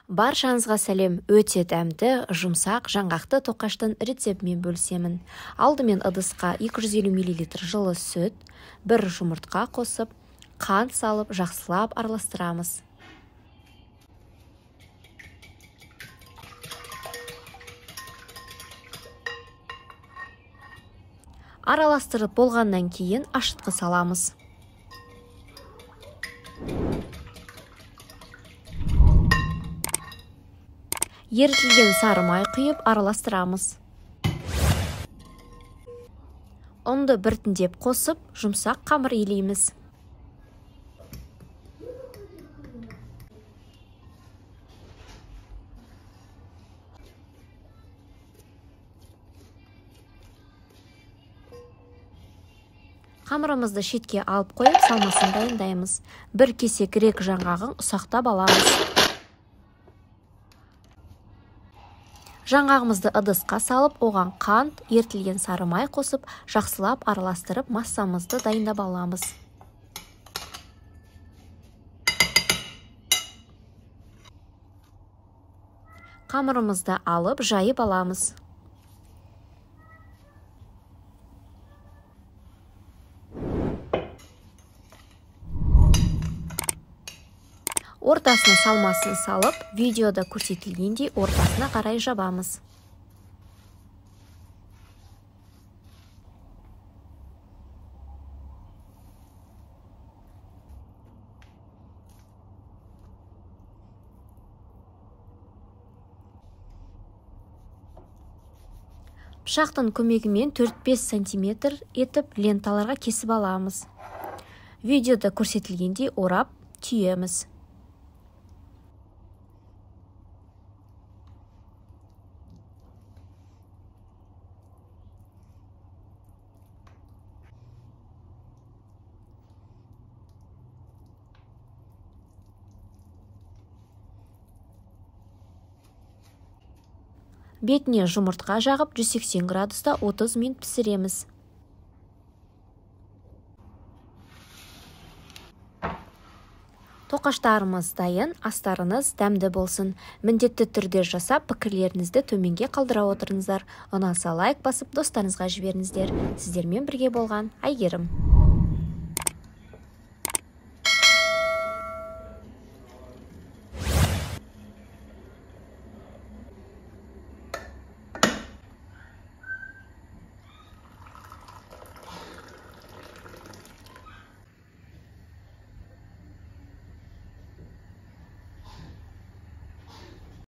Баршаңызға сәлем. Өте дәмді, жұмсақ, жаңғақты тоқаштың рецептімен бөлісемін. Алдымен ыдысқа 250 мл жылы сүт, бір жұмыртқа қосып, қант салып, жақсылап араластырамыз. Араластырып болғаннан кейін ашытқы саламыз. Ерітілген сары май құйып араластырамыз. Ұнды біртіндеп қосып, жұмсақ қамыр илейміз. Қамырымызды шетке алып қойып, салмасын дайындаймыз. Бір кесе грек жаңғағын ұсақтап аламыз. Жаңғағымызды ыдысқа салып, оған қант, ерітілген сары май қосып, жақсылап араластырып, массамызды дайындап аламыз. Қамырымызды алып, жайып аламыз. Ортасына салмасын салып, видеода көрсетілгендей ортасына қарай жабамыз. Пышақтың көмегімен 4-5 сантиметр етіп ленталарға кесіп аламыз. Видеода көрсетілгендей орап түйеміз. Бетіне жұмыртқа жағып 180 градуста 30 минут пісіреміз. Тоқаштарымыз дайын, астарыңыз дәмді болсын. Міндетті түрде жасап, пікірлеріңізді төменге қалдыра отырыңыздар. Ұнаса лайк басып, достарыңызға жіберіңіздер. Сіздермен бірге болған Айгерім.